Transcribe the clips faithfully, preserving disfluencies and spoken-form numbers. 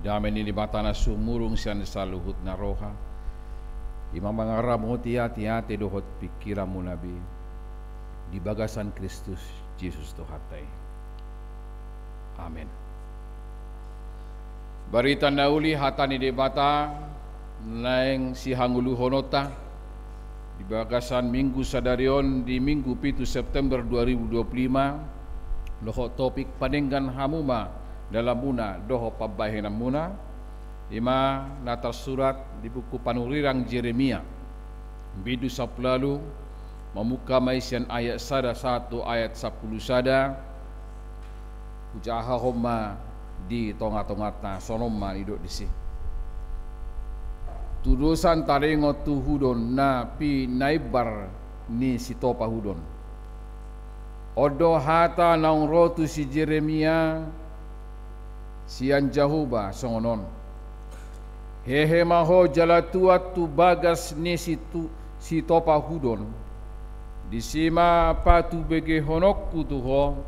Dame ni Debata na sumurung sian saluhut na roha, i ma mangaramoti ateate dohot pingkiranmuna be di bagasan Kristus Jesus Tuhanta i. Amen. Barita na uli, hata ni Debata naeng sihangoluhononta di bagasan Minggu sadari on, di Minggu pitu September dua ribu dua puluh lima, dohot topik: Padenggan hamu ma dalanmuna dohot pambahenanmuna. I ma na tarsurat di buku panurirang Jeremia, bindu sampulu ualu, mamungka ma i sian ayat sada sahat tu ayat sampulu sada. Hujahahon ma di tongatonganta, songon on ma didok disi: Tudosan taringot tu hudon na pinaimbar ni sitopa hudon. On do hata naung ro tu si Jeremia sian Jahowa, songon on: Hehe ma ho jala tuat tu bagas ni situ-, sitopa hudon. Disi ma patubegehononku tu ho.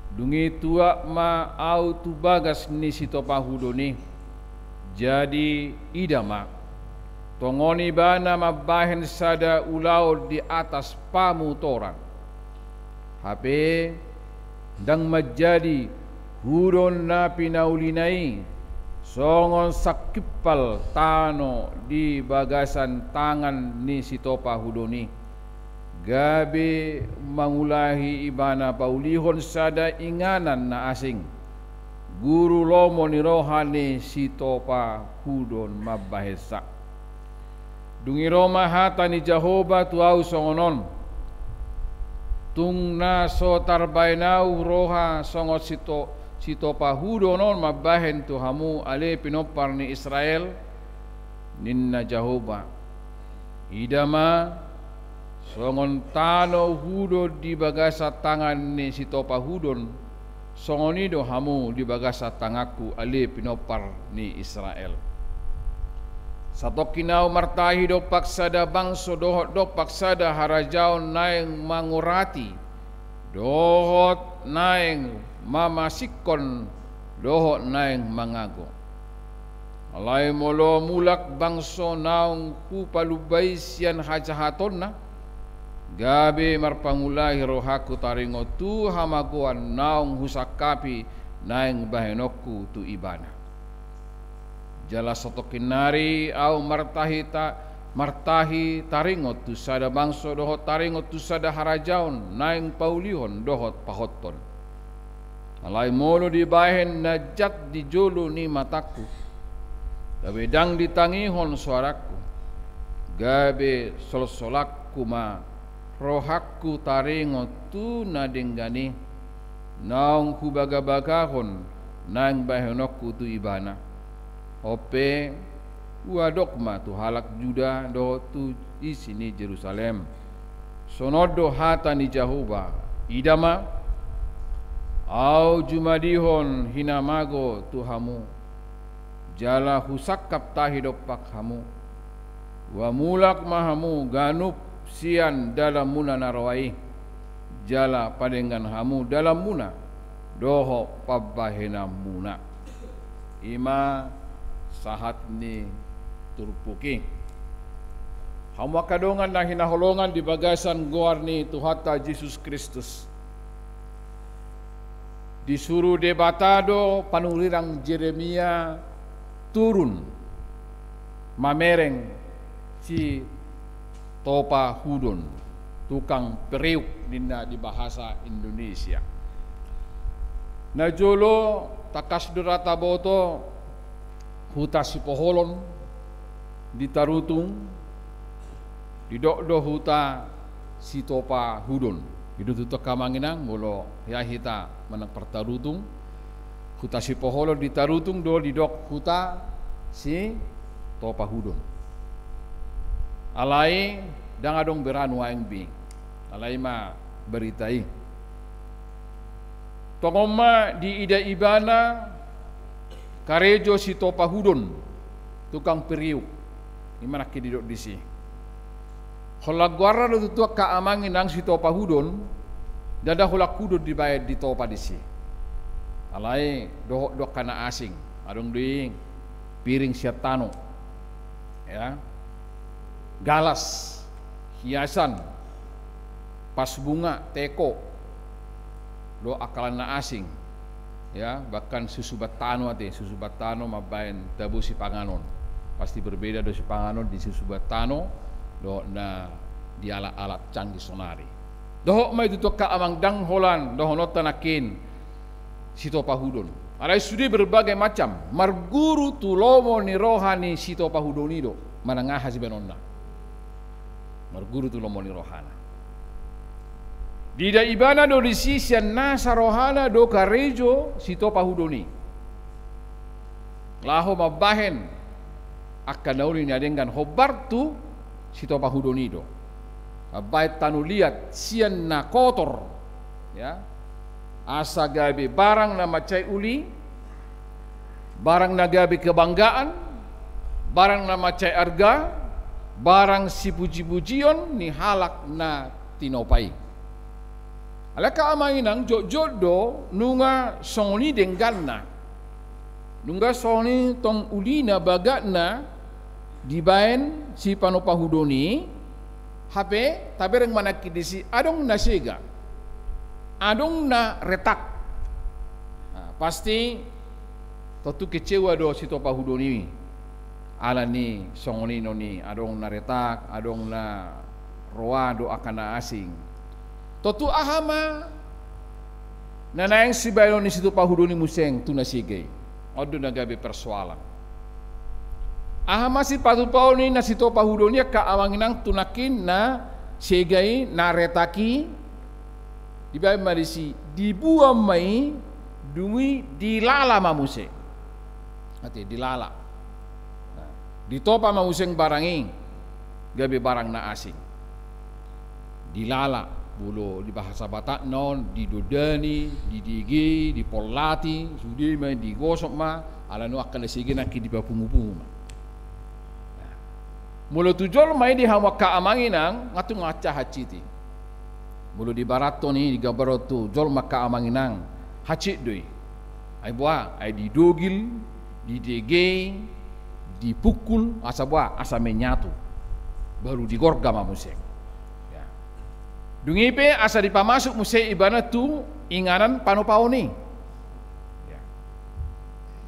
Dung i tuat ma ahu tu bagas ni sitopa hudon i. Jadi ida ma, tongon ibana mambahen sada ulaon di atas pamutoran. Hape ndang manjadi hudon na pinaulina i songon sangkimpal tano di bagasan tangan ni sitopa hudon i, gabe mangulahi ibana paulihon sada inganan na asing, guru lomo ni roha ni sitopa hudon mambahensa. Dung i ro ma hata ni Jahowa tu ahu songon on: Tung na so tarbahen ahu roha songon sito-, sitopa hudon on mambahen tu hamu, ale pinompar ni Israel, ninna Jahowa. Ida ma, songon tano hudon di bagasan tangan ni sitopa hudon, songon i do hamu di bagasan tanganku, ale pinompar ni Israel. Satongkin ahu martahi dompak sada bangso dohot dompak sada harajaon naeng mangorati, dohot naeng mamasingkon, dohot naeng mangago. Alai molo mulak bangso naung hupalumba i sian hajahatonna, gabe marpangulahi rohangku taringot tu hamagoan naung husangkapi naeng bahenonku tu ibana. Jala satongkin nari ahu martahi ta-, martahi taringot tu sada bangso dohot taringot tu sada harajaon naeng paulihon dohot pahothon. Alai molo dibahen na jat di jolo ni matangku, gabe ndang ditangihon soarangku, gabe solsolangku ma rohangku taringot tu na denggan i, naung hubagabagahon naeng bahenonku tu ibana. On pe, huadop ma tu halak Juda dohot tu isi ni Jerusalem. Songon on do hata ni Jahowa: Ida ma, ahu jumadihon hinamago tu hamu, jala husangkap tahi dompak hamu. Ua mulak ma hamu ganup sian dalanmuna na roa i, jala padenggan hamu dalanmuna dohot pambahenanmuna. I ma sahat ni turpuk i. Hamu angka dongan na hinaholongan di bagasan goar ni Tuhanta Jesus Kristus, disuru Debata do panurirang Jeremia turun mamereng sitopa hudon, tukang periuk ninna di bahasa Indonesia. Na jolo tangkas do ra taboto huta Sipoholon di Tarutung, didok do huta sitopa hudon. I do tutu angka amang inang, molo hea hita manang partarutung, huta Sipoholon di Tarutung do didok huta sitopa hudon. Alai ndang adong bera nuaeng be. Alai ma barita i. Tongon ma diida ibana karejo sitopa hudon, tukang periuk. I ma nangkin didok disi. Holan goarna do tutu angka amang inang sitopa hudon, ndada holan hudon dibaen ditopa disi. Alai dohot do angka na asing. Adong do i piring sian tano, ya, galas, hiasan, pas bunga, teko, dohot angka na asing, ya, bahkan susuban tano ate, susuban tano mambahen tabo sipanganon. Pasti berbeda do sipanganon di susuban tano dohot na di alat-alat canggih sonari. Dohot ma i tutu angka amang, ndang holan dohononta nangkin sitopa hudon. Alai sude berbagai macam, marguru tu lomo ni roha ni sitopa hudon i do manang aha sibahenonna. Marguru tu lomo ni rohana. Diida ibana do disi sian nasa rohana do karejo sitopa hudon i. Laho mambahen angka na uli na denggan hombar tu sitopa hudon i do. Mambahen tano liat sian na kotor, ya, asa gabe barang na mansai uli, barang na gabe kebanggaan, barang na mansai arga, barang sipujipujion ni halak na tinopa i. Alai angka amang inang, jotjot do nunga songon i dengganna, nunga songon i tong ulina, bagatna dibahen sipanopa hudon i. Hape tabereng ma nangkin disi, adong na sega, adong na retak. Nah, pasti tontu kecewa do sitopa hudon i. Alani songon i non i, adong na retak, adong na roa do angka na asing. Tontu aha ma na naeng sibahenon ni sitopa hudon i muse tu na sega i? On do na gabe persoalan. Aha ma sipatupaon ni na sitopa hudon i angka amang inang tu nangkin na sega i, na retak i? Dibahen ma disi, dibuan ma i, dung i dilala ma muse. Ate, dilala. Nah, ditopa ma muse barang i gabe barang na asing. Dilala, molo di bahasa Batakna on, didodani, didege, dipollati, sude ma i digosok ma, alani on angka na sega i nangkin dipapungupungu ma. Nah, molo tu jolma i di hamu angka amang inang, nga tung mansai hansit i. Molo dibarathon i, digambarhon tu jolma angka amang inang, hansit do i. Ai boha, ai didogil, didege, dipukul, asa boha, asa menyatu. Baru digorga ma muse. Ya. Dung i pe asa dipamasuk muse ibana tu inganan panopaon i. Ya.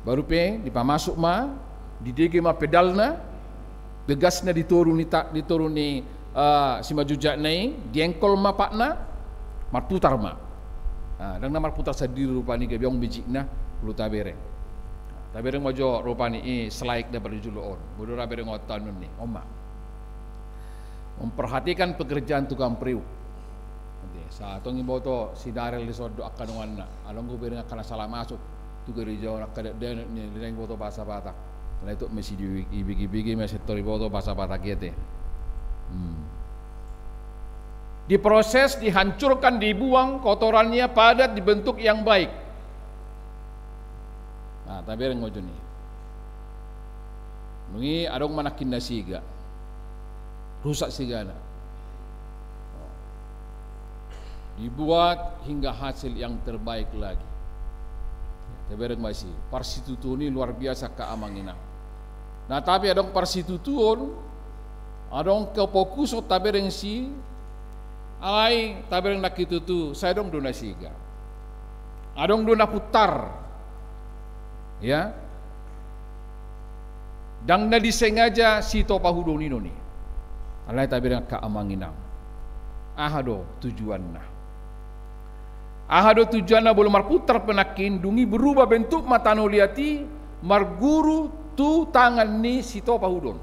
Baru pe dipamasuk ma, didege ma pedalna, gasna di toru ni ta-, di toru ni, eh, simanjujak na i, diengkol ma patna, marputar ma. Ah, ndang na marputar sandiri rupani, gabe adong mejikna, molo tabereng. Tabereng ma jo rupani i, selaik na parjolo on. Molo tabereng on, taon ni on ma. Memperhatikan pekerjaan tukang priuk. Ate, sai tong iboto si Darel dison dohot angka donganna. Adong hubereng angka na sala masuk tu gereja on, angka dakdanak ni, naeng iboto bahasa Batak. Alai tok mesi di ibege-bege ma sintor iboto bahasa Batak i, ate. Hmm. Diproses, dihancurkan, dibuang kotorannya pada dibentuk yang baik. Nah, tabereng ma jo ni. Dung i adong ma nangkin na sega. Rusak segala. Dibuat hingga hasil yang terbaik lagi. Tabereng ma disi. Parsitutuon i luar biasa angka amang inang. Nah, tapi adong parsitutuon, adong kefokuson tabereng disi, alai tabereng nangkin tutu, sai adong do na sega. Adong do na putar. Ya. Ndang na disengaja sitopa hudon i non i. Alai tabereng angka amang inang. Aha do tujuanna? Aha do tujuanna molo marputar pe nangkin, dung i berubah bentuk ma tano liat i, marguru tu tangan ni sitopa hudon.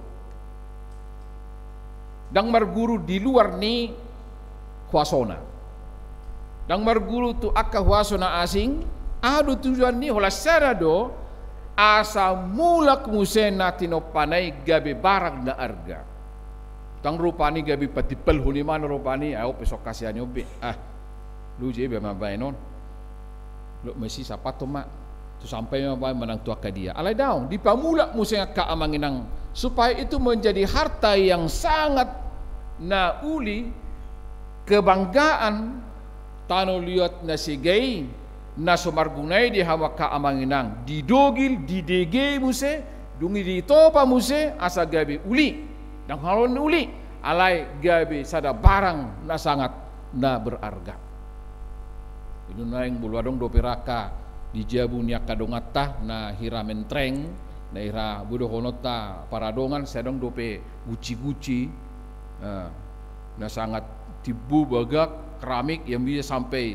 Ndang marguru di luar ni huasona. Ndang marguru tu angka huaso na asing, aha do tujuan ni, holan sada do, asa mulak muse na tinompana i gabe barang na arga. Ndang rupani gabe patimpalhon i ma rupani, ai on pe so hasian i on be. Ah, loja iba mambahen on. Loja ma disi sapathon ma. Tu sampai ma baen manang tu angka dia. Alai daong, dipamulak muse angka amang inang, supaya itu menjadi harta yang sangat na uli, kebanggaan, tano liat na sega i, Na so marguna i di hamu angka amang inang, didogil, didegei muse, dung i ditopa muse, asa gabe uli. Ndang holan uli, alai gabe sada barang na sangat na berarga. Inna naeng molo adong dope ra angka di jabu ni angka donganta na hira mentreng, na hira bodohononta paradongan, sai adong dope guci-guci, eh, na sangat timbo, bagak, keramik yang bisa sampai,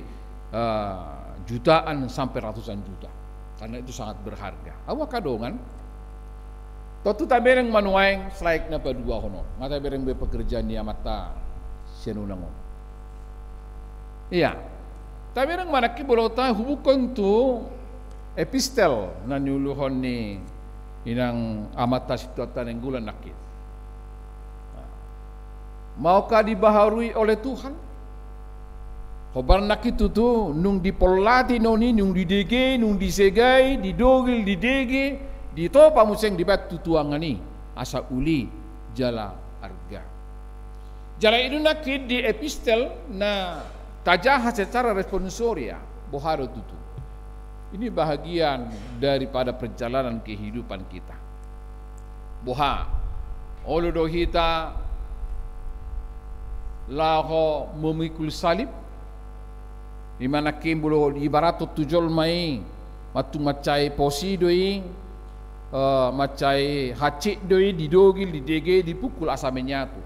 eh, jutaan sampai ratusan juta. Karena itu sangat berharga. Hamu angka dongan, tontu tabereng ma nuaeng selaek na paduahon on. Nga tabereng be pekerjaan ni amanta sian unang on. Ia, tabereng ma nangkin bolonta hubungkon tu epistel na niuluhon ni inang amanta Sintuanta Nainggolan nangkin. Maukah dibaharui oleh Tuhan? Hombar nangkin tutu, nung dipollati non i, nung didegei, nung disegai, didogil, didege, ditopa muse, dibaen tu tuangan i, asa uli jala arga. Jala i do nangkin di epistel na tajaha secara responsoria, boha do tutu. Ini bahagian daripada perjalanan kehidupan kita. Boha, olo do hita laho memikul salib? Ima nangkin molo diibarathon tu jolma i, ma tung mansai posi do i, eh, mansai hansit do i, didogil, didege, dipukul asa menyatu.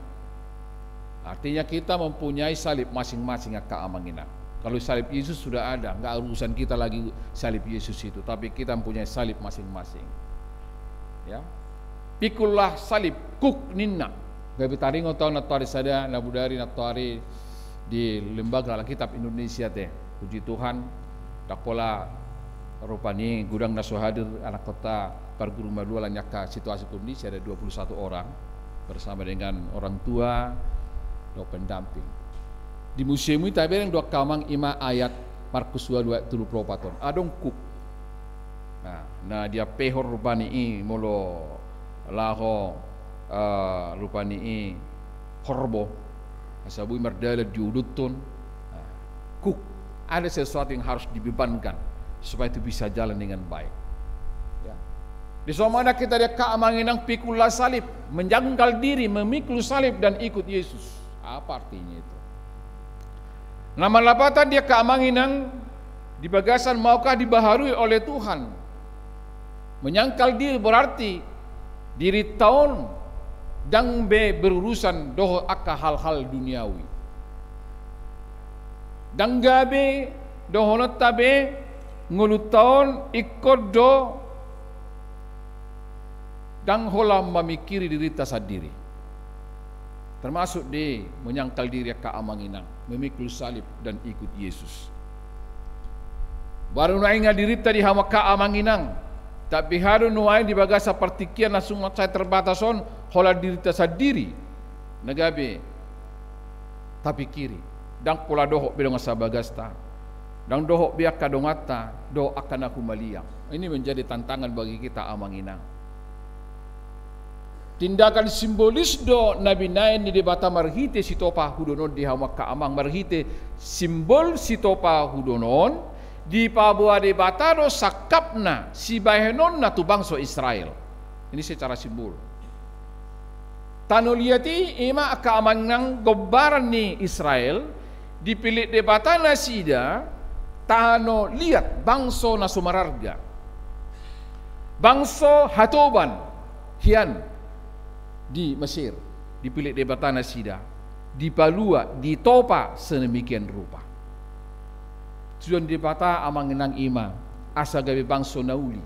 Artinya kita mempunyai salib masing-masing, angka amang inang. Kalau salib Yesus sudah ada, nggak urusan kita lagi salib Yesus itu, tapi kita mempunyai salib masing-masing. Ya. Pikullah salibkuk, ninna. Gabe taringot au nantoari sada, na bodari nantoari di Lembaga Alkitab Indonesia te. Puji Tuhan, ndang pola rupani godang na so hadir anakkonta parguru malua, alani angka situasi kondisi ada dua puluh satu orang bersama dengan orang tua dohot pendamping. Di museum i tabereng do angka amang, ima ayat Markus dua puluh dua ayat tolu puluh opat on. Adong kuk. Nah, na diampehon rupani i molo laho, eh, rupani i horbo. Asa boi mardalan diuduthon. Nah, kuk. Ada sesuatu yang harus dibebankan supaya itu bisa jalan dengan baik. Ya. Di somalna hita di angka amang inang, pikullah salib, menyangkal diri, memikul salib dan ikut Yesus. Apa artinya itu? Na marlapatan di angka amang inang, di bagasan maukah dibaharui oleh Tuhan. Menyangkal diri berarti dirinta on ndang be berurusan dohot angka hal-hal duniawi. Ndang gabe dohononta be ngolunta on ingkon do ndang holan mamingkiri dirinta sandiri. Termasuk di menyangkal diri, angka amang inang, memikul salib dan ikut Yesus. Baru nuaeng dirinta di hamu angka amang inang, tapi hamu nuaeng di bagasan partingkian na sumat sai terbatas on, holan dirinta sandiri na gabe tapingkiri. Ndang pola dohot be dongan sabagasta, ndang dohot be angka donganta dohot angka na humaliang. Ini menjadi tantangan bagi kita, amang inang. Tindakan simbolis do na binaen ni Debata marhite sitopa hudon on di hamu angka amang, marhite simbol sitopa hudon on, dipaboa Debata do sangkapna, sibahenonna tu bangso Israel. Ini secara simbol. Tano liat i, ima angka amang inang, gombaran ni Israel, dipillit Debata nasida, tano liat, bangso na so mararga. Bangso hatoban hian di Mesir, dipillit Debata nasida, dipalua, ditopa sedemikian rupa. Tujuan Debata, amang inang, ima asa gabe bangso na uli,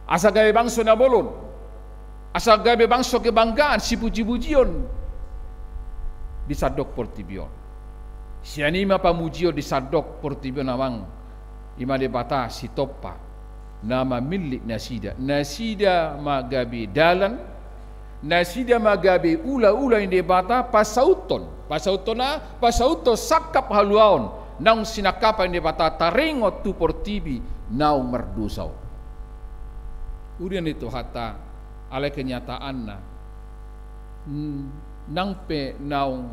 asa gabe bangso na bolon, asa gabe bangso kebanggaan, sipujipujion di sandok portibi on. Sian i ma pamujion di sandok portibi on, amang, ima Debata sitompa na mamillit nasida. Nasida ma gabe dalan, nasida ma gabe ulaula ni Debata pasauthon, pasauthon aha? Pasauthon sangkap haluaon naung sinangkapan ni Debata taringot tu portibi naung mardosa on. Huria ni Tuhanta, alai kenyataanna, n-, nang pe naung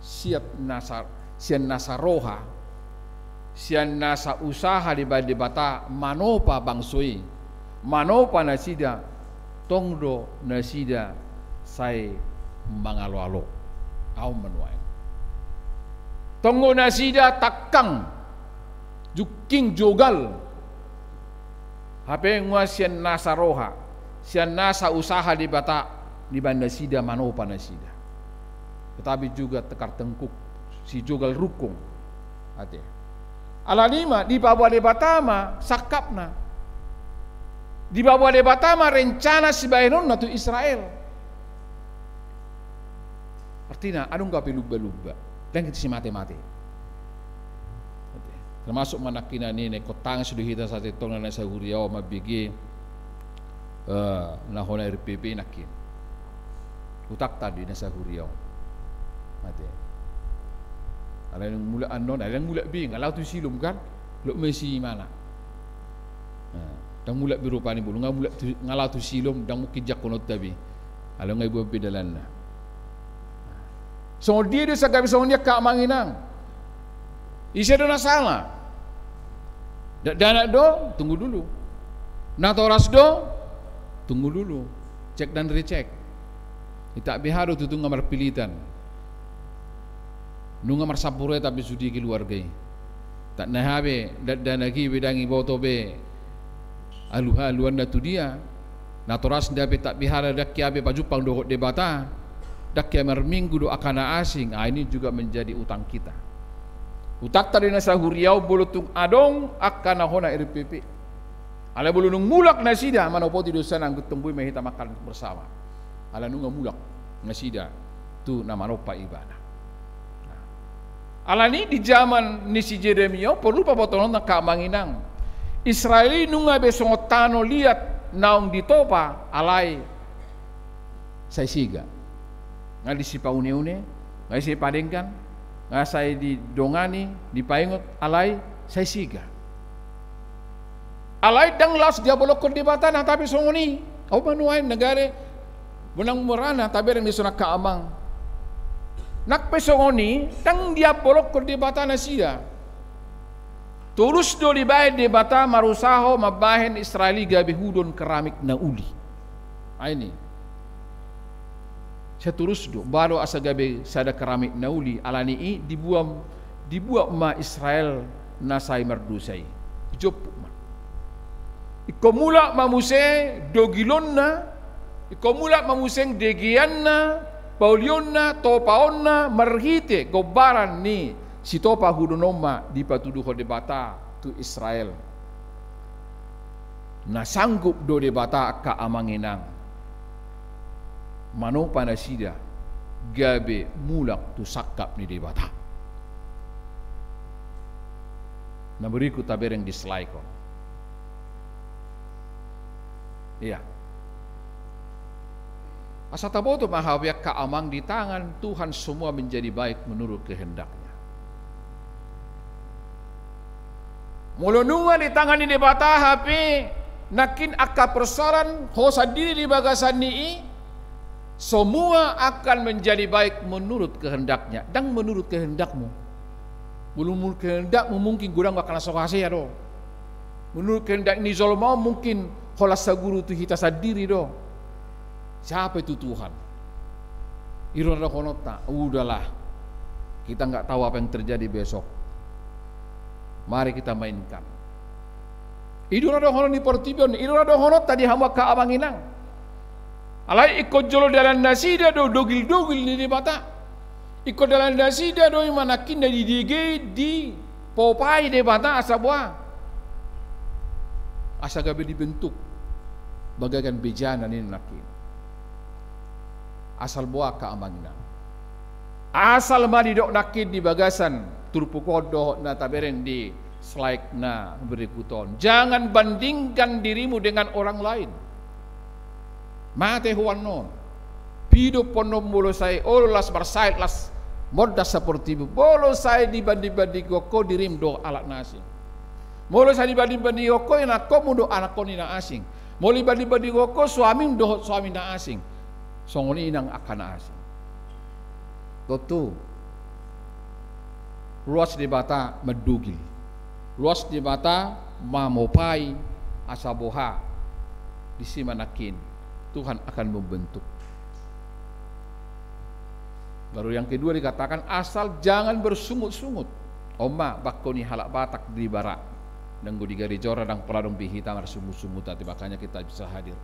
siat nasa, sian nasa roha, sian nasa usaha dibahen Debata manopa bangso i, manopa nasida, tong do nasida sai mangaloalo. Ahu ma nuaeng. Tong do nasida tangkang, jungking, jogal. Hape nunga sian nasa roha, sian nasa usaha Debata dibahen nasida manopa nasida. Tetapi juga tegar tengkuk, sijogal rungkung. Ate. Alani i ma, dipaboa Debata ma sangkapna. Dipaboa Debata ma rencana sibahenonna tu Israel. Artina, adong gabe lumba-lumba. Ndang hita simate-mate. Ate. Termasuk ma nangkin na ingkon tangi sude hita sasintongna na sahuria on mambege, eh, na hona R P P nangkin. Utangta do i na sahuria on. Ate. Alai dung mulak annon, alai dung mulak be, nga laho tu Silom kan? Lok mesi mana? Nah, ndang mulak be rupani molo nga mulak tu, nga laho tu Silom, ndang mungkin jangkononta be. Alai nga iboan be dalanna. Songon dia do sagabe songon i angka amang inang. Ise do na sala? Dakdanak do, tunggu dulu. Natoras do, tunggu dulu. Cek dan recheck. Itak beha do tutu nga marpilitan. Nunga marsampureta be sude keluarga i. Itak na hape dakdanak i be ndang iboto be aluha-aluhanna tu dia. Natoras nda pe itak beha ndang hea be pajumpang dohot Debata. Ndang hea marminggu dohot angka na asing. Ah, ini juga menjadi utang kita. Utangta do i na sahuria on molo tung adong angka na hona R P P. Alai molo dung mulak nasida, manopoti dosana, anggo tong boi ma hita makan bersama. Alai nunga mulak nasida tu na manompa ibana. Nah. Alani i di jaman ni si Jeremia, porlu pabotohon angka amang inang. Israel i nunga be songon tano liat naung ditopa, alai sai sega. Nga disi paune-une, nga disi padenggan, nga sai didongani, dipaingot, alai sai sega. Alai ndang laos diabolokkon Debata nang pe songon i. Ahu ma nuaeng na gare, bonang murana tabereng dison angka amang. Nang pe songon i, ndang diabolokkon Debata nasida. Tulus do dibahen Debata marusaho mambahen Israel i gabe hudon keramik na uli. Ai ni. Sai tulus do, ba do asa gabe sada keramik na uli, alani i dibuat, dibuat ma Israel na sai mardosa i. Dijomput ma. Ingkon mulak ma muse dogilonna, ingkon mulak ma muse degeanna, paulionna, topaonna, marhite gombaran ni sitopa hudon on ma dipatuduhon Debata tu Israel. Na sanggup do Debata angka amang inang manopa nasida gabe mulak tu sangkap ni Debata. Na berikut tabereng di slide on. Iya. Asa taboto ma hape angka amang, di tangan Tuhan semua menjadi baik menurut kehendaknya. Molo nunga di tangan ni Debata hape nangkin angka persoalan ho sandiri di bagasan ni i, semua akan menjadi baik menurut kehendaknya, ndang menurut kehendakmu. Molo menurut kehendakmu mungkin godang angka na so hasea do. Menurut kehendak ni jolma on mungkin holan saguru tu hita sandiri do. Siapa itu Tuhan? I do na dohononta, udahlah. Kita nggak tahu apa yang terjadi besok. Mari kita mainkan. I do na dohonon ni portibi on, i do na dohononta di hamu angka amang inang. Alai ingkon jolo dalan nasida do dogil-dogil ni Debata. Ingkon dalan nasida do i ma nangkin na didegei, dipopai Debata asa boha. Asa gabe dibentuk bagaikan bejana ninna nangkin. Asal boha angka amang inang. Asal ma didok nangkin di bagasan turpuk on dohot na tabereng di slide na berikut on. Jangan bandingkan dirimu dengan orang lain. Mate ho annon. Pidop annon molo sai olo las marsahit las mondas saportibi. Molo sai dibanding-bandingkon ho dirim dohot halak na asing. Molo sai dibanding-bandingkon ho anakkonmu dohot anakkon ni na asing. Molo dibanding-bandingkon ho suamim dohot suami na asing. Songon i nang angka na asing. Tontu. Ruas Debata mandogil. Loas Debata mamopai asa boha. Disi ma nangkin Tuhan akan membentuk. Baru yang kedua dikatakan, asal jangan bersungut-sungut. On ma bangko ni halak Batak di Barat. Nanggo di gareja on ndang pola adong be hita marsungut-sungut, tapi makanya kita bisa hadir.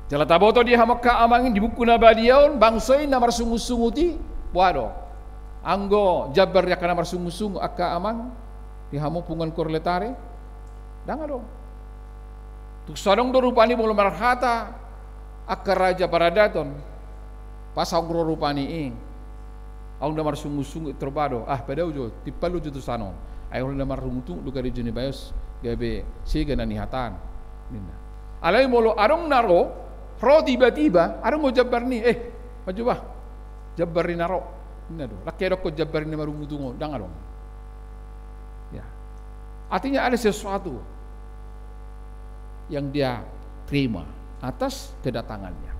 Jala taboto di hamu angka amang, di Buku na Badia on, bangso i na marsungut-sungut i, boha do? Anggo jambar ni angka na marsungut-sungut, angka amang, di hamu punguan Korletare, ndang adong. Tung so adong do rupani molo marhata angka raja paradaton, pas adong do rupani i, adong na marsungut-sungut, torba do, ah, padao jo, timpal do jo tu son on. Ai olo na marsungut-sungut do gareja ni bayo, gabe sega na nihatahon, ninna. Alai molo adong na ro, ro tiba-tiba, adong do jambar ni, eh, pajoba, jambar ni na ro, ninna do. Ndang hea dokkon jambar ni na marungut-ungut, ndang adong. Ya. Artinya ada sesuatu yang dia terima atas kedatangannya.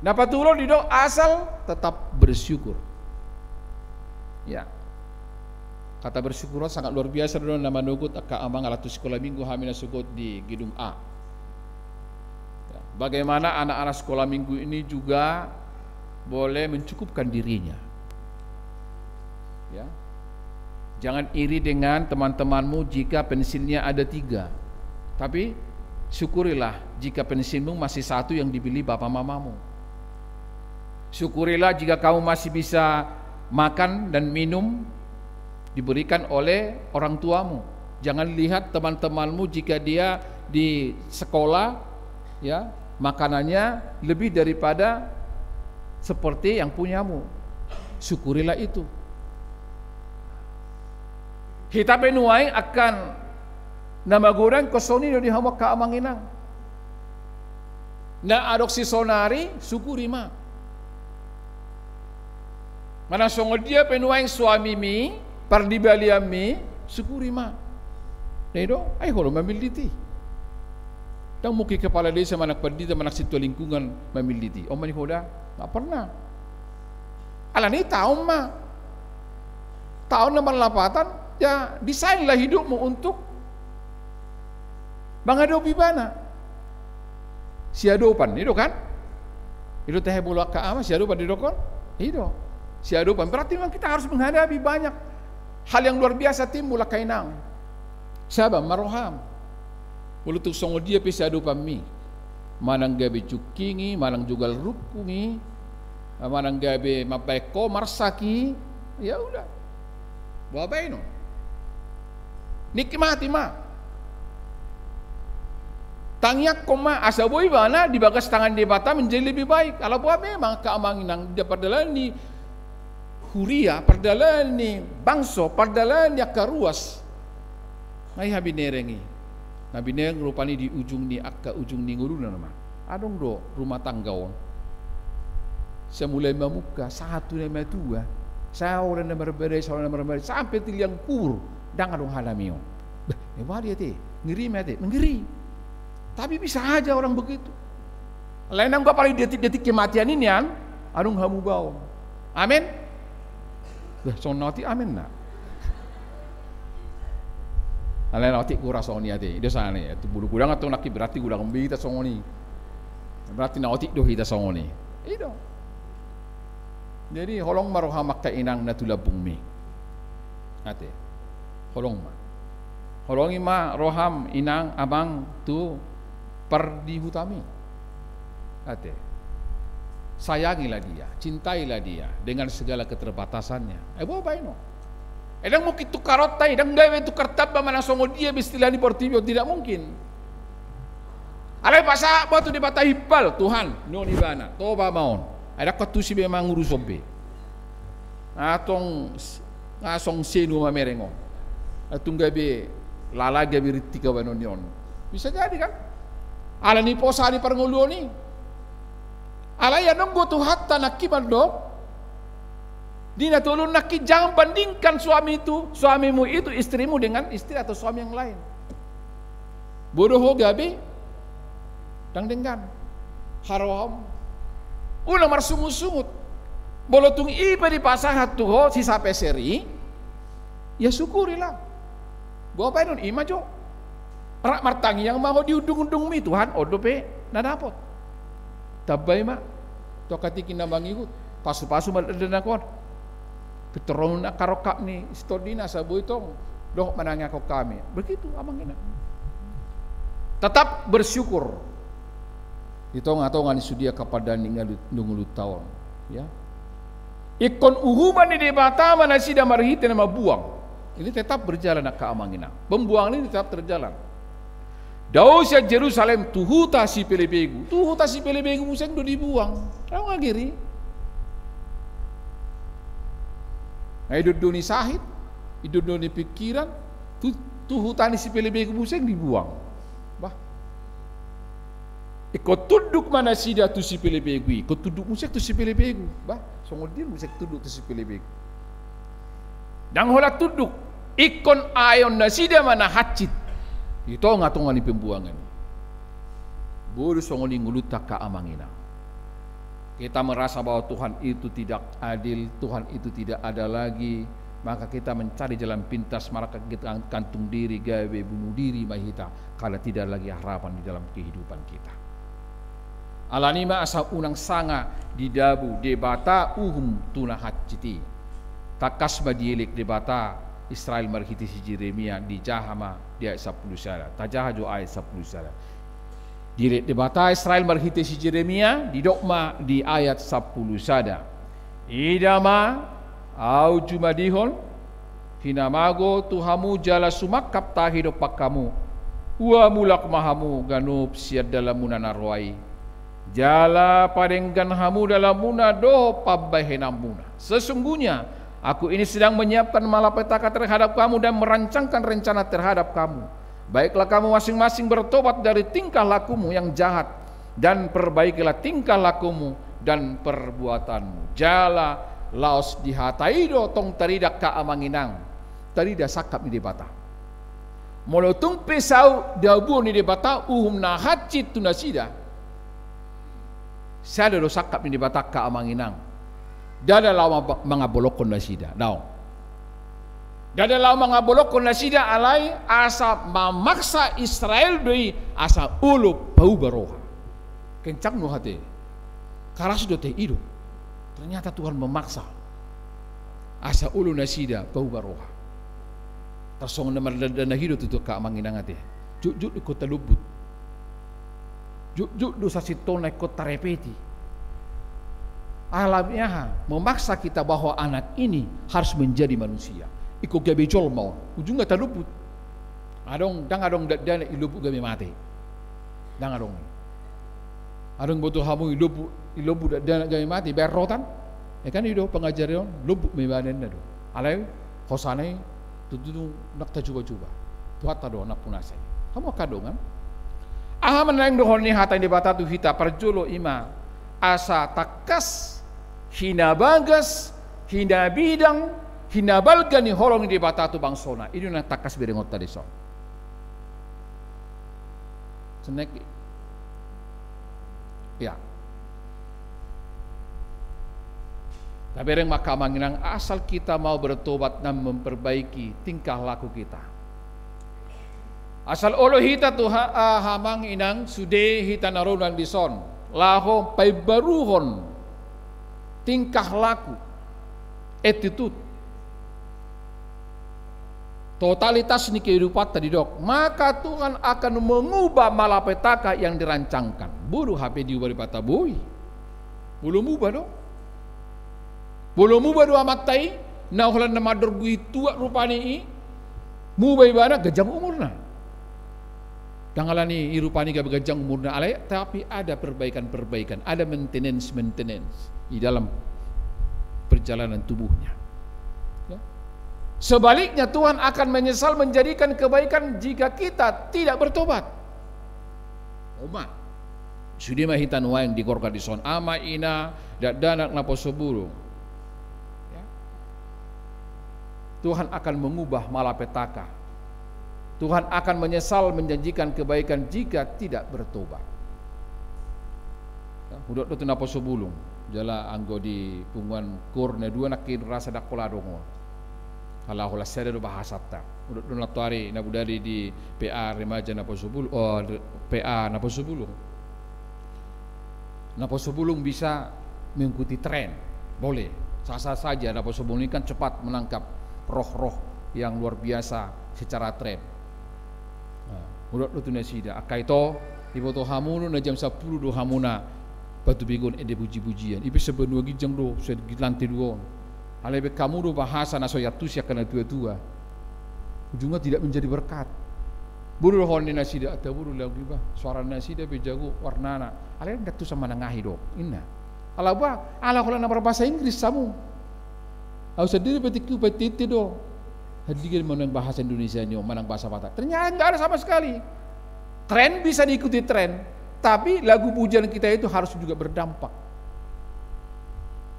Na patolu didok asal tetap bersyukur. Ya. Kata bersyukur sangat luar biasa do na manogot angka amang, ala tu sikola minggu hami na sogot di gedung A. Ya, bagaimana anak-anak sekolah minggu ini juga boleh mencukupkan dirinya. Ya. Jangan iri dengan teman-temanmu jika pensilnya ada tiga. Tapi syukurilah jika pensilmu masih satu yang dibeli bapa mamamu. Syukurilah jika kamu masih bisa makan dan minum diberikan oleh orang tuamu. Jangan lihat teman-temanmu jika dia di sekolah, ya, makanannya lebih daripada seperti yang punyamu. Syukurilah itu. Hita pe nuaeng angka na magodang, songon i do di hamu angka amang inang. Na adong sonari, syukuri ma. Manang songon dia pe nuaeng suamimi, pardibalianmi, syukuri ma. Na i do, ai olo mamillit i. Ndang mungkin kepala desa manang pandita manang sintua lingkungan mamillit i. On ma ni hoda, nggak pernah. Alani i taon ma. Taon na marlapatan, ya, desainlah hidupmu untuk mangadopi ibana. Siadopan, i do kan? I do tahe molo angka amang, siadopan didokkon? I do. Siadopan. Berarti memang kita harus menghadapi banyak hal yang luar biasa timbul, angka inang. Sabar ma roham. Molo tung songon dia pe siadopanmi, manang gabe jungking i, manang jogal rungkung i, manang gabe mambahen ho marsak i, ya udah. Boha baenon? Nikmati ma. Tangiangkon ma, asa boi ibana di bagas tangan Debata menjadi lebih baik. Ala boha memang angka amang inang, di pardalanan ni huria, pardalanan ni bangso, pardalanan ni angka ruas. Nga i habinereng i. Na binereng rupani di ujung ni angka ujung ni ngoluna nama. Adong do rumah tangga on. Sai mulai mamungka, sahat tu na matua, sahat tu na marbadai, sahat tu na marbadai, sampe tu liang kubur, ndang adong halamion. Bah, eh, boha dia te? Ngeri ma te? Ngeri. Tapi bisa aja orang begitu. Alai nanggo apalagi detik-detik kematian i nian, adong hamubaon. Amen. Bah, songon na otik amen na. Alai na otik hura songon i ate. I do sana i. Tu bulu godang atau naki berarti godang be hita songon i. Berarti na otik do hita songon i. I do. Jadi holong ma roham angka inang na tu lambungmi. Ate. Holong ma. Holongi ma roham inang amang tu pardihutam i. Ate. Sayangilah dia, cintailah dia dengan segala keterbatasannya. Eh, boha baenon? Eh, ndang mungkin tukar otak i, ndang gabe tukar tamba manang songon dia be istilah ni portibi on, tidak mungkin. Alai pasahat ma tu Debata, himpal Tuhan, ninna ibana, toba ma on. Ai ndang ho antusi be mangurusi on be. Nga tong, nga songon senu mamereng on. Nga tung gabe lala gabe rintik baenon ni on. Bisa jadi kan? Alani posa ni parngoluon i. Alai ia nanggo Tuhanta nangkin mandok di na tolu nangkin, jangan bandingkan suami itu, suamimu itu, istrimu dengan istri atau suami yang lain. Bodo ho gabe ndang denggan haroham. Unang marsungut-sungut. Molo tung i pe dipasahat tu ho si sapeser i, ya syukurilah. Boha baenon, i ma jo. Rap martangiang ma ho di undung-undungmi, Tuhan, on dope na dapot. Tambai ma tu angka tingki na mangihut, pasu-pasu ma dakdanak on. Pintor on angka rongkap ni si tondi na asa boi tong dohot manangianghon hami. Begitu, Amang Inang. Tetap bersyukur di tonga-tonga ni sude angka pandangan ni ngolu-, ngolunta on. Ya. Ingkon uhuman ni Debata ma nasida marhite na mambuang. Ini tetap berjalan, angka Amang Inang. Pembuangan ini tetap terjalan. Dao sian Jerusalem tu huta sipelebegu. Tu huta sipelebegu muse do dibuang. Dao nga giri. Nga idondo ni sahit, idondo ni pikiran, tu, tu huta ni sipelebegu muse dibuang. Bah. Ingkon tunduk ma nasida tu sipelebegu i, ingkon tunduk muse tu sipelebegu. Bah, songon dia muse tunduk tu sipelebegu? Ndang holan tunduk, ingkon aeon nasida ma na hansit di tonga-tonga ni pembuangan i. Boi do songon i ngolunta, angka Amang Inang. Kita merasa bahwa Tuhan itu tidak adil, Tuhan itu tidak ada lagi, maka kita mencari jalan pintas, maka kita gantung diri, gabe bunuh diri ma hita, karena tidak lagi harapan di dalam kehidupan kita. Alani i ma asa unang sanga didabu Debata uhum tu na hansit i. Tangkas ma dielek Debata Israel marhite si Jeremia, dijaha ma di ayat sampulu sada. Tajaha jo ayat sampulu sada. Dielek Debata Israel marhite si Jeremia, didok ma di ayat sampulu sada: Ida ma, Ahu jumadihon hinamago tu hamu jala sumangkap tahi dompak hamu. Ua mulak ma hamu ganup sian dalanmuna na roa i, jala padenggan hamu dalanmuna dohot pambahenanmuna. Sesungguhnya Aku ini sedang menyiapkan malapetaka terhadap kamu dan merancangkan rencana terhadap kamu. Baiklah kamu masing-masing bertobat dari tingkah lakumu yang jahat, dan perbaikilah tingkah lakumu dan perbuatanmu. Jala laos di hata i do tong tarida, angka Amang Inang, tarida sangkap ni Debata. Molo tung pe saut dabuon ni Debata uhum na hansit tu nasida, sada do sangkap ni Debata, angka Amang Inang. Ndada laho ma-, mangabolokhon nasida, daong. Ndada laho mangabolokhon nasida, alai asa mamaksa Israel do i asa olo pauba roha. Kencang do hata i, karas do hata i, i do. Ternyata Tuhan memaksa asa olo nasida pauba roha. Tarsongon na mardandana i do tutu, angka Amang Inang, ate. Jotjot do ingkon talombut. Jotjot do sasintongna ingkon tarepeti. Alani aha? Memaksa kita bahwa anak ini harus menjadi manusia. Ingkon gabe jolma on. Ujungna talombut. Adong, ndang adong dakdanak i lombut gabe mate. Ndang adong. Adong boto hamu i lombut, i lombut dakdanak gabe mate, baen rotan. E kan i do pangajarion, lombut ma ibana ninna do. Alai hosana i tutu ndang tajubajuba. Tuhanta do nampunasa i. Hamu angka dongan. Aha ma naeng dohonon ni hata ni Debata tu hita? Parjolo i ma asa tangkas hinabagas, hinabidang, hinabalga ni holong ni Debata tu bangsona. I do na tangkas berengonta dison. Senek. Ya. Tabereng ma, angka Amang Inang, asal kita mau bertobat dan memperbaiki tingkah laku kita. Asal olo hita tu ha-, ah, Amang Inang, sude hita na ro nang dison, laho paimbaruhon tingkah laku, attitude. Totalitas ni kehidupanta didok, maka Tuhan akan mengubah malapetaka yang dirancangkan. Boi do hape diubah Debata? Boi. Molo muba do. Molo muba do amanta i, na holan na mandorbu i tuat rupani i, muba ibana, ganjang umurna. Ndang alani i rupani gabe ganjang umurna, alai, tapi ada perbaikan-perbaikan, ada maintenance-maintenance di dalam perjalanan tubuhnya. Ya. Sebaliknya, Tuhan akan menyesal menjadikan kebaikan jika kita tidak bertobat. Oma. Sude ma hita nuaeng di gorga dison, ama, ina, dakdanak, naposo bulung. Ya. Tuhan akan mengubah malapetaka. Tuhan akan menyesal menjanjikan kebaikan jika tidak bertobat. Ya, hudok do tu naposo bulung. Jala anggo di punguan koor na dua nangkin rasa ndang holan adong on. Ala holan sada do bahasanta. Hudok do nantoari na bodari di P A remaja naposobulung, oh, P A naposobulung. Naposobulung bisa mengikuti tren, boleh. Sah-sah saja, naposobulung ini kan cepat menangkap roh-roh yang luar biasa secara tren. Nah, hudok do tu nasida, angka ito, diboto hamu do na jam sampulu do hamuna patubegon ende puji-pujian. I pe sabanua ginjang do, salantai dua on. Alai baen hamu do bahasa na so iantusi angka na tua-tua. Ujungnya tidak menjadi berkat. Boru do holan ni nasida, ata boru lagu iba, suara nasida pe jago warnana. Alai ndang tu sama manang aha i do, inna. Ala boha, ala holan na marbahasa Inggris hamu. Au sandiri pe tingki hupaintiti do. Hadigan manang bahasa Indonesia ni on, manang bahasa Batak. Ternyata nggak ada sama sekali. Tren bisa diikuti tren, tapi lagu pujian kita itu harus juga berdampak.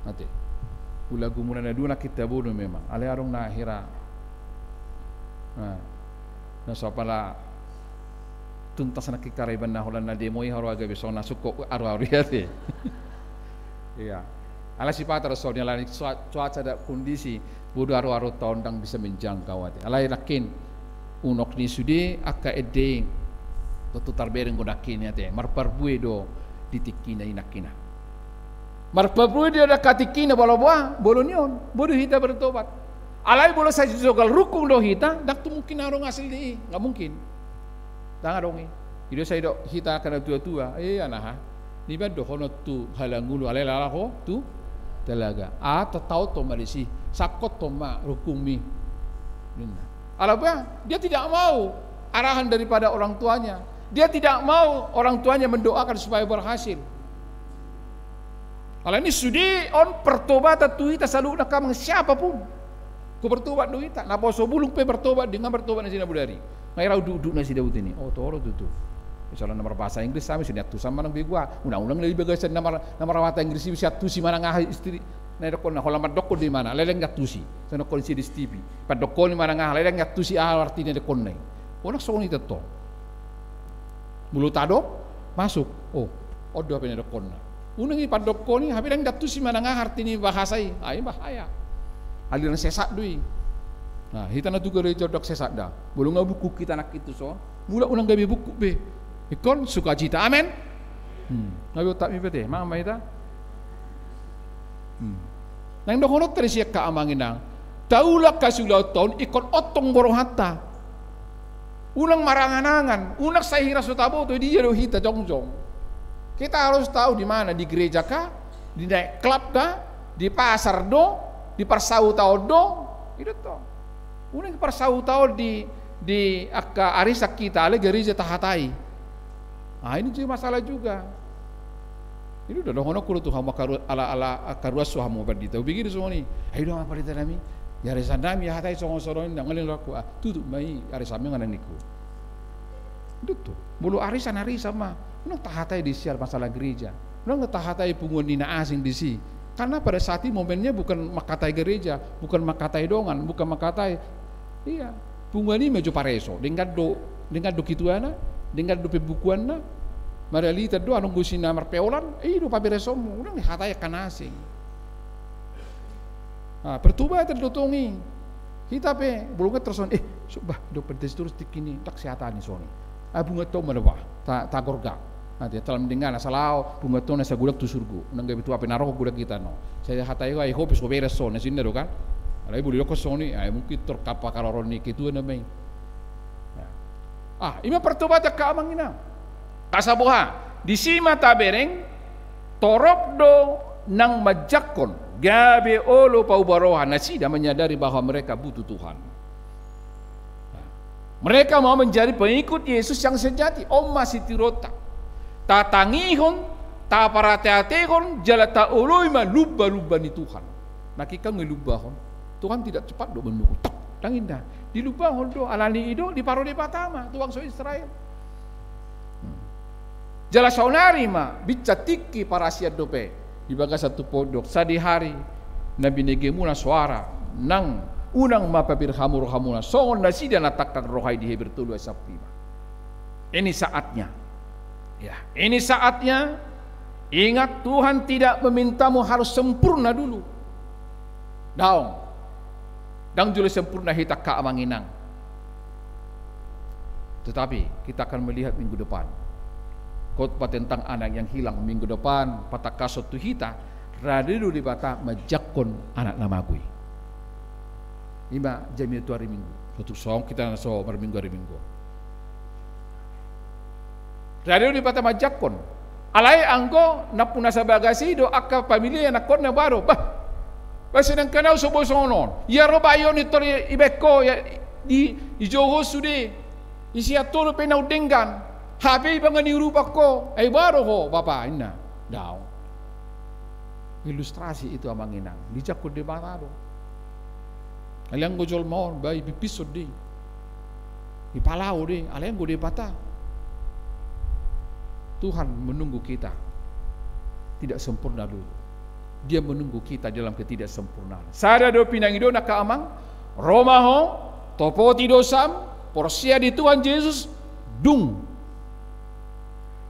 Nanti. Lagu muna na dua nangkin taboan memang. Alai adong na hira. Nah. Na so pala tuntas nangkin kara iba na holan na demo i haru aga be so na sungkot aru-aru i ate. Iya. Ala sipata do songon i, ala ni cua-, cuaca dohot kondisi, bodo aru-aru taon ndang bisa menjangkau ate. Alai nangkin unok ni sude angka ende i tontu tarbereng do nangkin i ate. Marparbue do di tingkina i nangkin. Marparbue do di angka tingkina, molo boha, molo ni on, bodo hita bertobat. Alai molo sai jogal rungkung do hita, ndang tu mungkin adong hasil di i, nggak mungkin. Ndang adong i. I do sai didok hita angka na tua-tua, eh, anaha. Nibaen dohonon tu halangulu, alai lala ho tu talaga. Ah, tataothon ma disi, sangkothon ma rungkungmi. Ninna. Ala boha, dia tidak mau arahan daripada orang tuanya. Dia tidak mau orang tuanya mendoakan supaya berhasil. Alani sude on pertobatan tu hita saluhutna, amang, siapapun. Hubertobat do hita, naposobulung pe bertobat, denggan bertobat nasida na bodari. Nga i ra udut-udut nasida uti ni. Oh, toro tutu. Misalna na marbahasa Inggris hami, so niantusan manang begu aha. Unang-unang na di bagasan na mar-, na marbahasa Inggris i, siantusi manang aha istri. Na didokkon na holan mandokkon do imana, alai ndang diantusi. So didokkon si di S T V. Pandokkon i manang aha, alai ndang diantusi aha arti na didokkonna i. Unang songon i tong. Molo tadok, masuk. Oh, on do hape na didokkonna. Unang i pandokkon i, hape ndang diantusi manang aha arti ni bahasa i. Ai bahaya. Aliran sesat do i. Nah, hita na tu gareja ndang sesat da. Molo nga bungkuk hita nangkin tuson, mulak unang gabe bungkuk be. Ingkon sukacita. Amen. Hmm. Nga be otakmi pe ate, mangan ma hita. Hmm. Naeng dohononta disi angka amang inang, taulak hasiulaonta on ingkon ontong do rohanta. Unang marangan-angan, unang sai hira so taboto dia do hita jongjong. Kita harus tahu di mana, di gereja kah, di night club kah, di pasar do, di parsahutaon do, i do tong. Unang parsahutaon di, di angka arisan hita, alai gereja tahatai. Ah, ini jadi masalah juga. I do dohononku do tu hamu angka ru-, ala, ala angka ruas so hamu pandita. Hubege do songon i. Ai do ma pandita nami. Di arisan nami hatai songon songon i, ndang adong rohangku. Ah, tutup ma i arisanmi, nga nangkin ningku. I do tong. Molo arisan, arisan ma. Unang tahatai disi masalah gereja. Unang tahatai punguan ni na asing disi. Karena pada saat i momennya bukan mangkatai gereja, bukan mangkatai dongan, bukan mangkatai, iya, punguan i ma jo pareso, denggan do, denggan do kituana, denggan do pembukuanna, maralitan do anongsi na marpeolan, i do paberesonmu, unang dihatai angka na asing. Ah, pertobatan do tong i. Hita pe, bulung terson, eh, so, bah, do pentas terus tingki ni, ndang sihatahon i songon i. Ah, bunga tong ma da bah, ta-, tagorgak. Nah, dia telah mendengar, asal au, bunga tong na sagodang tu surgo. Unang gabe tu api naraka godang hita on. Sai hatai ho, ai ho pe so beres songon i, songon i do kan. Alai boi didokkon songon i, ai mungkin tor kapakaroron ni kituana ma i. Nah. Ah, i ma pertobatan, angka amang inang. Asa boha, disi ma tabereng, torop do nang manjangkon, gabe olo pauba roha, nasida menyadari bahwa mereka butuh Tuhan. Nah, mereka mau menjadi pengikut Yesus yang sejati. On ma sitiruonta. Tatangihon, taparateatehon, jala taoloi ma lumba-lumba ni Tuhan. Nangkin kan dilumbahon. Tuhan tidak cepat do memukul. Tok, ndang inna. Dilumbahon do, alani i do, diparode Debata ma tu bangso Israel. Hmm. Jala saonari ma, binsar tingki parasian dope di bagasan tumpondok, sai di hari na binegemuna soara nang, unang ma pabir hamu rohamuna, songon nasida na tangkang roha i, di Heber tolu ayat sampulu lima. Ini saatnya. Ya, ini saatnya Ingat, Tuhan tidak memintamu harus sempurna dulu. Daong. Ndang jolo sempurna hita, angka amang inang. Tetapi kita akan melihat minggu depan khotbah tentang anak yang hilang. Minggu depan patangkashon tu hita, rade do Debata manjangkon anak na mago i. Ima jamita tu ari Minggu. So tung songon hita na so marminggu ari Minggu. Rade do Debata manjangkon. Alai anggo nampuna sabagas i do angka pamilihon, angka na baru. Bah, bah, sedangkan au so boi songon on. Ia ro bayo ni tor i, ibaen ho, ia di, dijou ho sude. Isi antolo pe naung denggan. Hape ipangan ni urupan ho. Ai baru ho, bapa, inna. Daong. Ilustrasi itu, amang inang. Dijangkon Debata do. Alai anggo jolma on, bah, ipipishon do i. Ipalao do i, alai anggo Debata. Tuhan menunggu kita tidak sempurna dulu. Dia menunggu kita dalam ketidaksempurnaan. Sada do pinangidoan, angka amang, ro ma ho, topoti dosam, porsea di Tuhan Jesus, dung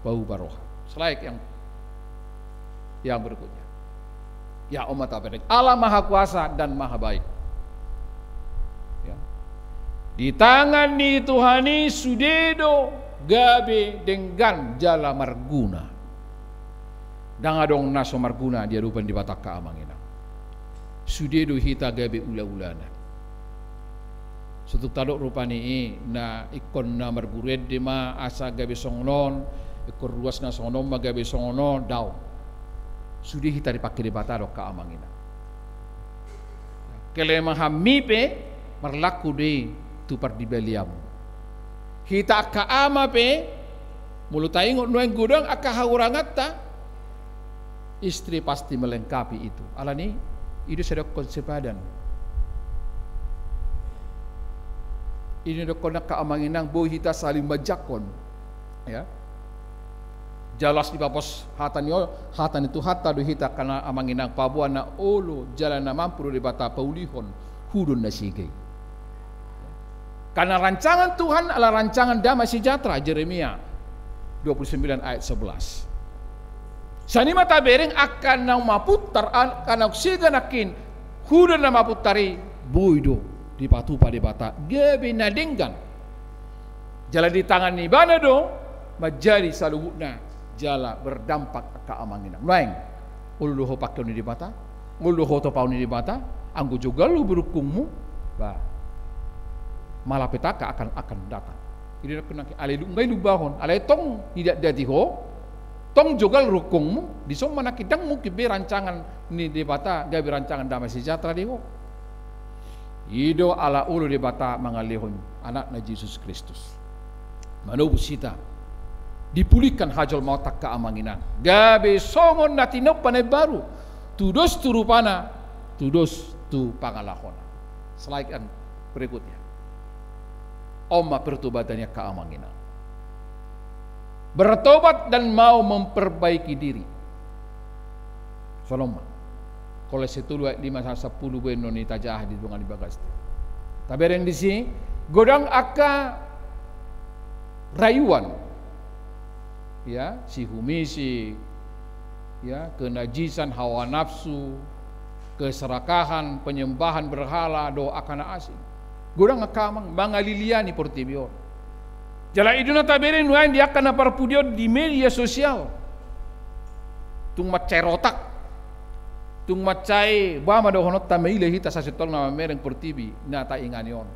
paubah roha. Slide yang, yang berikutnya. Ya, on ma tabereng. Allah Maha Kuasa dan Maha Baik. Ya. Di tangan ni Tuhan i sude do gabe denggan jala marguna. Ndang adong na so marguna di adopan Debata, angka amang inang. Sude do hita gabe ula-ulana. So tung tadok rupani i, na ingkon na marguru ende ma asa gabe songon on, ingkon ruas na songon on ma gabe songon on, daong. Sude hita dipangke Debata do, angka amang inang. Kelemahanmi pe marlaku do i tu pardibalianmu. Hita angka ama pe, molo taingot nuaeng godang angka hahuranganta, istri pasti melengkapi itu. Alani i do sai didokkon sepadan. I do didokkon, angka amang inang, boi hita saling manjangkon. Ya. Jala las dipapos hata ni, hata ni Tuhanta do hita, angka amang inang, paboa na olo jala na mampu do Debata paulihon hudon na sega i. Karena rancangan Tuhan adalah rancangan damai sejahtera, Jeremia dua puluh sembilan ayat sebelas. Sian i ma tabereng, angka naung mapuntar, angka naung sega nangkin, hudon na mapuntar i, boi do dipatupa Debata gabe na denggan. Jala di tangan ni Ibana do manjadi saluhutna, jala berdampak, angka amang inang. Nuaeng, olo do ho pangkeon ni Debata, olo do ho tupaon ni Debata, anggo jogal do rungkungmu, bah, malapetaka akan, akan datang. I do na, alai dung nunga dilumbahon, alai tong didatdati ho, tong jogal rungkungmu, dison ma nangkin, ndang mungkin be rancangan ni Debata gabe rancangan damai sejahtera di ho. I do ala olo Debata mangalehon Anakna Jesus Kristus. Manobus hita, dipulihkan hajolmaonta, angka amang inang. Gabe songon na tinompa na imbaru, tudos tu rupana, tudos tu pangalahona. Slide yang berikutnya. On ma pertobatan i, angka amang inang. Bertobat dan mau memperbaiki diri. Songon on ma. Kolose tolu ayat lima sampe sampulu, baen on i, tajaha di dongan di bagasta. Tabereng disi, godang angka rayuan. Ya, sihumisi, ya, kenajisan, hawa nafsu, keserakahan, penyembahan berhala, doa angka na asing. Godang angka amang mangaliliani portibi on. Jala i do na tabereng nuaeng di angka na parpudi on di media sosial. Tung mansai rotak. Tung mansai, bah, ma dohononta, maila hita sasintongna mamereng portibi na taingani on.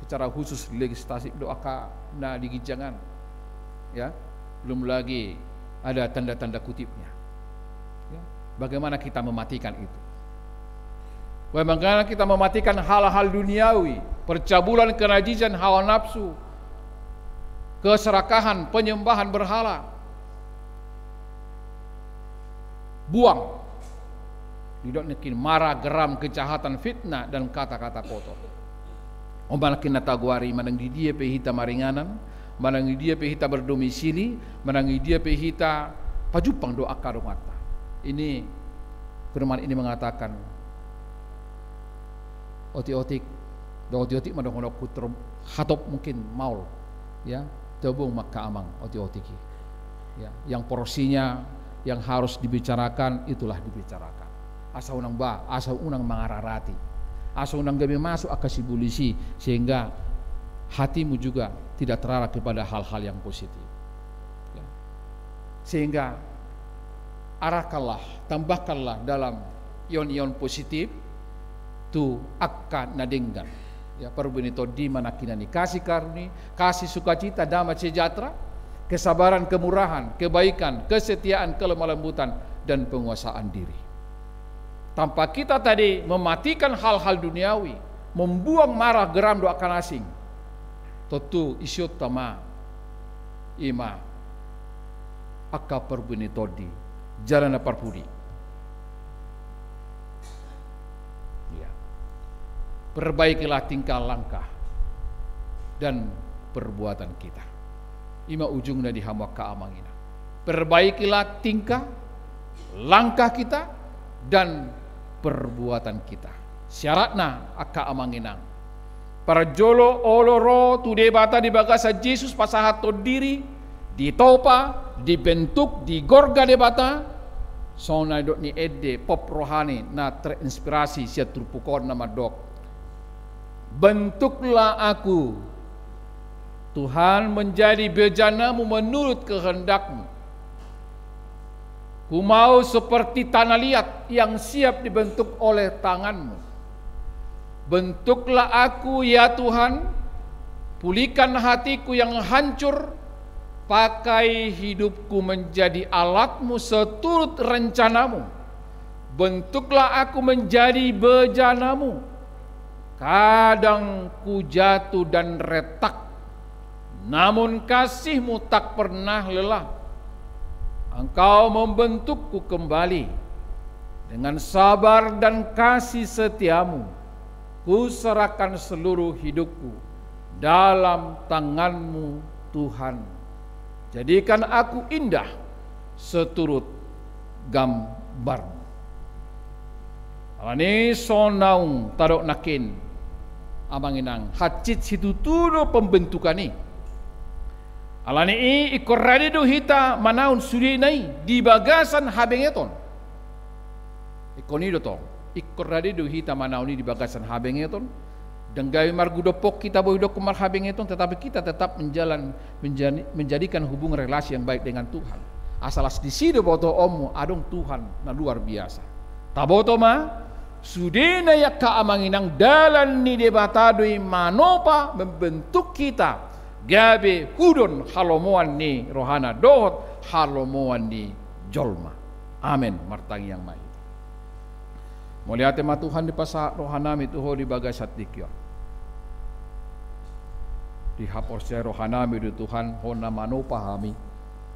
Secara khusus legislatif do angka na di ginjang an. Ya, belum lagi ada tanda-tanda kutipnya. Ya, bagaimana kita mematikan itu? Bagaimana kita mematikan hal-hal duniawi, percabulan, kenajisan, hawa nafsu, keserakahan, penyembahan berhala? Buang. Didok nangkin mara, geram, kejahatan, fitnah, dan kata-kata kotor. On ma nangkin na tagoari, manang di dia pe hita maringanan, manang di dia pe hita berdomisili, manang di dia pe hita pajumpang do angka donganta. Ini, firman ini mengatakan, otik-otik, do otik-otik ma dohononku, hatop mungkin maol. Ya, tobung ma, angka amang, otik-otik i. Ya, yang porsinya Yang harus dibicarakan, itulah dibicarakan. Asa unang ba, asa unang mangararati. Asa unang gabe masuk angka sibolis i, sehingga hatimu juga tidak terarah kepada hal-hal yang positif. Ya. Sehingga arahkanlah, tambahkanlah dalam ion-ion positif tu angka na denggan. Ya, parbue ni tondi ma nangkinan i: kasih karunia, kasih sukacita, damai sejahtera, kesabaran, kemurahan, kebaikan, kesetiaan, kelemah lembutan, dan penguasaan diri. Tanpa kita tadi mematikan hal-hal duniawi, membuang marah, geram dohot angka na asing, tontu isionta ma i ma angka parbue ni tondi, jala na parpudi. Ya. Perbaikilah tingkah, langkah, dan perbuatan kita. I ma ujungna di hamu angka amang inang. Perbaikilah tingkah, langkah kita, dan perbuatan kita. Syaratna angka amang inang. Parjolo olo ro tu Debata di bagasan Jesus pasahathon diri, ditopa, dibentuk, digorga Debata, songon na nidok ni ende pop rohani na terinspirasi sian turpuk on na mandok: Bentuklah aku, Tuhan, menjadi bejana-Mu menurut kehendak-Mu. Ku mau seperti tanah liat yang siap dibentuk oleh tangan-Mu. Bentuklah aku, ya Tuhan, pulihkan hatiku yang hancur, pakai hidupku menjadi alat-Mu seturut rencana-Mu. Bentuklah aku menjadi bejana-Mu. Kadang ku jatuh dan retak, namun kasih-Mu tak pernah lelah. Engkau membentukku kembali. Dengan sabar dan kasih setia-Mu, ku serahkan seluruh hidupku dalam tangan-Mu, Tuhan. Jadikan aku indah seturut gambar-Mu. Alani i songon naung tadok nangkin, amang inang, hansit situtu do pembentukan i. Alani i ingkon rade do hita manaon sudena i di bagasan habengeton. Ingkon i do tong, ingkon rade do hita manaon i di bagasan habengeton. Ndang gabe margodophon hita boi dokkon marhabengeton, tetapi kita tetap menjalan, menjani-, menjadikan hubungan relasi yang baik dengan Tuhan. Asa las disi do botoonmu adong Tuhan na luar biasa. Taboto ma, sudena i angka amang inang, dalan ni Debata do i manopa, membentuk hita gabe hudon halomoan ni rohana dohot halomoan ni jolma. Amen. Martangiang ma hita. Mauliate ma Tuhan dipasahat rohanami tu Ho di bagasan tingki on. Dihaporseai rohanami do Tuhan, Ho na manopa hami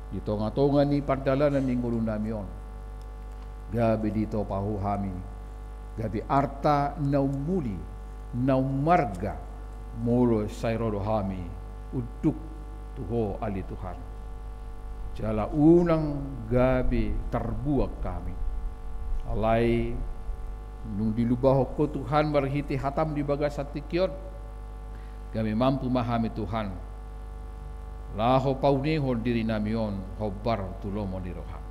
di tongatonga ni pardalanan ni ngolunami on. Gabe ditopa Ho hami, gabe arta na umuli, na umarga, molo sai ro do hami unduk tu Ho, ale Tuhan. Jala unang gabe tarbuang hami. Alai dung dilumbahon Ho Tuhan marhite hataM di bagasan tingki on, gabe mampu ma hami Tuhan laho paunehon dirinami on hombar tu lomo ni rohaM.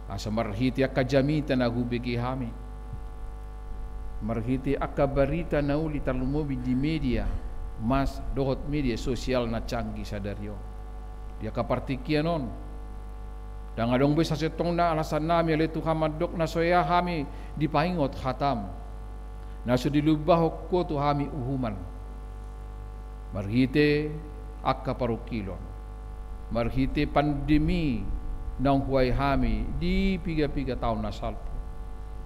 Asa marhite angka jamita na hubege hami, marhite angka barita na uli tarlumobi di media mas dohot media sosial na canggih sadari on, di angka partingkian on, ndang adong be sasintongna alasannami, ale Tuhan, mandok na so hea hami dipaingot hataM, na so dilumbahon Ho tu hami uhuman. Marhite angka parungkilon, marhite pandemi naung huaei hami di piga-piga taon na salpu,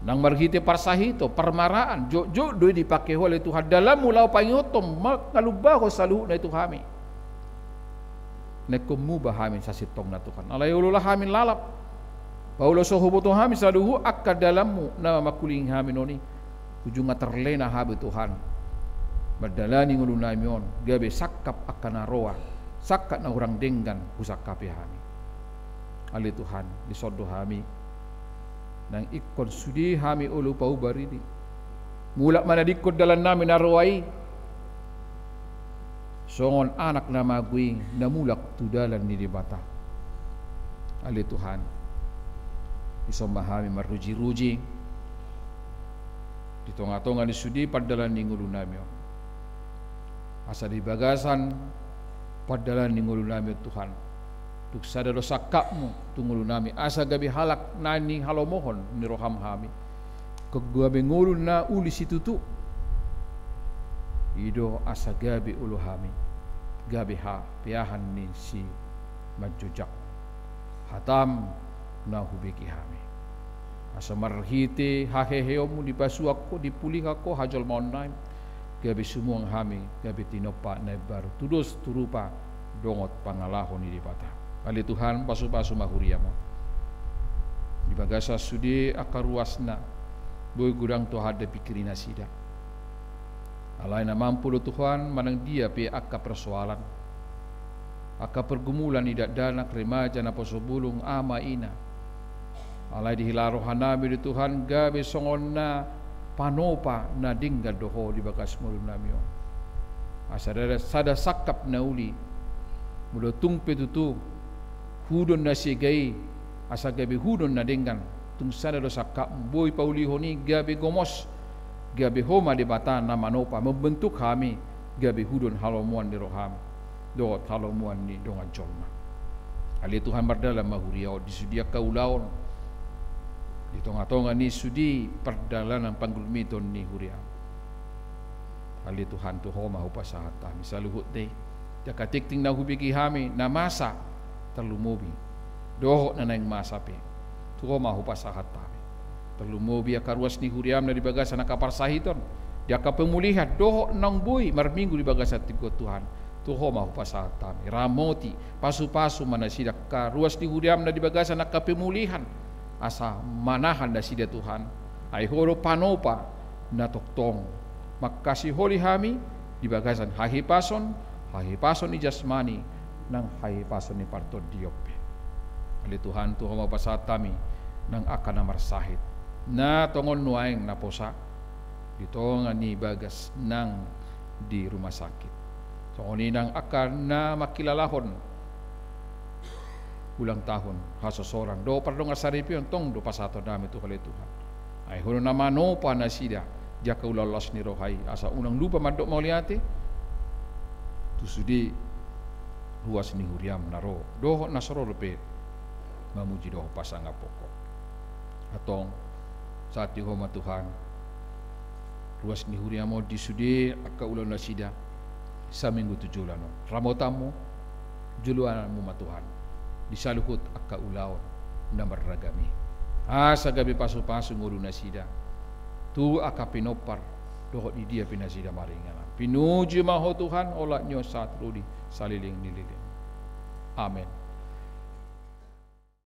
nang marhite parsahiton, parmaraan, jotjot do i dipake Ho, ale Tuhan, dalanMu laho paingothon, mangalumbahon saluhutna i tu hami. Na ingkon muba hami sasintongna Tuhan. Alai olola hami lalap, paula so huboto hami saluhut angka dalanMu na mangkulingi hami on i. Ujungna tarlena hami Tuhan mandalani ngolunami on gabe sangkap angka na roa, sangkap na hurang denggan husangkapi hami. Ale Tuhan, dison do hami, nang ingkon sude hami olo pauba diri, mulak manadingkon dalannami na roa i, songon anak na mago i na mulak tu dalan ni Debata. Ale Tuhan, dison ma hami maruji-ruji di tonga-tonga ni sude pardalan ni ngolunami on. Asa di bagasan pardalan ni ngolunami on Tuhan, tung sada do sangkapmu tu ngolunami, asa gabe halak na nihalomohon ni roham hami. Gabe ngolu na uli situtu. I do asa gabe olo hami gabe hapeahan ni simanjujak hatam na hubege hami. Asa marhite haheheonmu dipasuak ho, dipulihon ho hajolmaonnami, gabe sumuang hami gabe tinompa na imbaru, tudos tu rupa dohot pangalaho ni Debata. Ale Tuhan, pasu-pasu ma huriam on di bagasan sude angka ruasna boi godang tu hata pingkiri nasida. Alai na mampu do Tuhan manang dia pe angka persoalan, angka pergumulan ni dakdanak, remaja, naposobulung, ama, ina. Alai dihilala rohanami do Tuhan gabe songon na panopa na denggan do ho di bagas ngolunami on. Asa sada, sada sangkap na uli, molo tung pe tutu hudon na sega i asa gabe hudon na denggan, tung sada do sangkapmu boi paulihon i gabe gomos, gabe ho ma Debata na manopa, membentuk hami gabe hudon halomoan ni roham dohot halomoan ni dongan jolma. Ale Tuhan, mardalan ma huria on di sude angka ulaon, di tonga-tonga ni sude pardalanan panggulmiton ni huriam. Ale Tuhan, tu ho ma hupasahat hami saluhutna i. Di angka tingting na hubege hami, na masa, tarlumobi dohot na naeng masa pe, tu ho ma hupasahat hami. Tarlumobi angka ruas ni huriam na di bagasan angka parsahiton, di angka pemulihan dohot naung boi marminggu di bagasan tingki on Tuhan, tu ho ma hupasahat hami. Ramoti, pasu-pasu ma nasida angka ruas ni huriam na di bagasan angka pemulihan, asa manahan nasida Tuhan. Ai ho do panopa na tongtong mangkasiholi hami di bagasan hahipason, hahipason ni jasmani nang hahipason ni partondion pe. Ale Tuhan, tu ho ma hupasahat hami nang angka na marsahit, na tongon nuaeng naposa di tonga ni bagas nang di rumah sakit. Songon i nang angka na mangkilalahon ulang tahun, hasosoran dohot pardongansaripeon, tong do pasahatonnami tu ho ale Tuhan. Ai ho do na manopa nasida di angka ulaon las ni roha i, asa unang lupa mandok mauliate tu sude ruas ni huriam na ro dohot na so ro dope mamuji dohot pasangaphon ho. Antong, sahat tu ho ma Tuhan ruas ni huriam on di sude angka ulaon nasida saminggu tu joloan on. Ramotanmu, joloanmu ma Tuhan di saluhut angka ulaon na marragam i, asa gabe pasu-pasu ngolu nasida tu angka pinompar dohot di dia pe nasida maringanan. Pinuji ma ho Tuhan, olat ni on sahat ro di saleleng ni leleng. Amen.